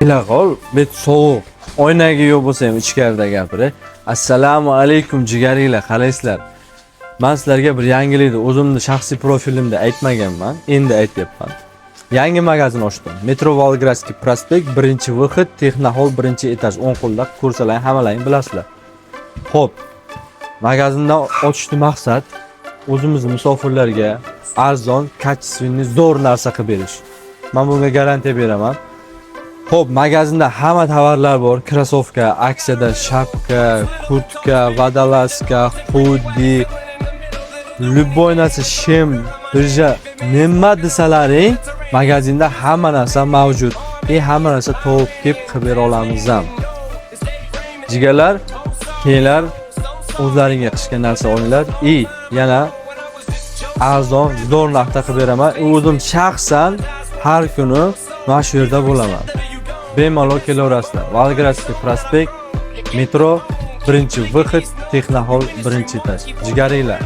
Kela qol, bet sovuq. Oynaga yo'q bo'lsa ham ichkarida gapiray. Assalomu alaykum, jigaringlar, qalaysizlar? Men sizlarga bir yangilikni o'zimni shaxsiy profilimda aytmaganman, endi aytyapman. Yangi magazin ochdim. Metro Volgradskiy prospekt, birinchi выход, Texnohol, birinchi etaj, o'ng qo'lda ko'rsalaring hammalaring bilasizlar. Xo'p, magazindan ochishni maqsad o'zimizni musofirlarga arzon, качественный, zo'r narsa qilib berish. Men bunga garantiya beraman. Xo'p, magazinda hamma tovarlar bor. Krossovka, aksiyada shapka, kurtka, водолазка, худи, любой narsa, shim, birja, nima desalaring, magazinda hamma narsa mavjud. И hamma narsa topib kelib qilib bera olamiz ham. Jigarlar, kelinglar, o'zlaringga qishga narsa olinglar и yana arzon, zo'r narxda qilib beraman. O'zim shaxsan har kuni mana shu yerda bo'laman. Bemalol kelaverasizlar. Volgradskiy prospekt, metro, birinchi выход, Texnohol, birinchi etaj. Jigaringlar.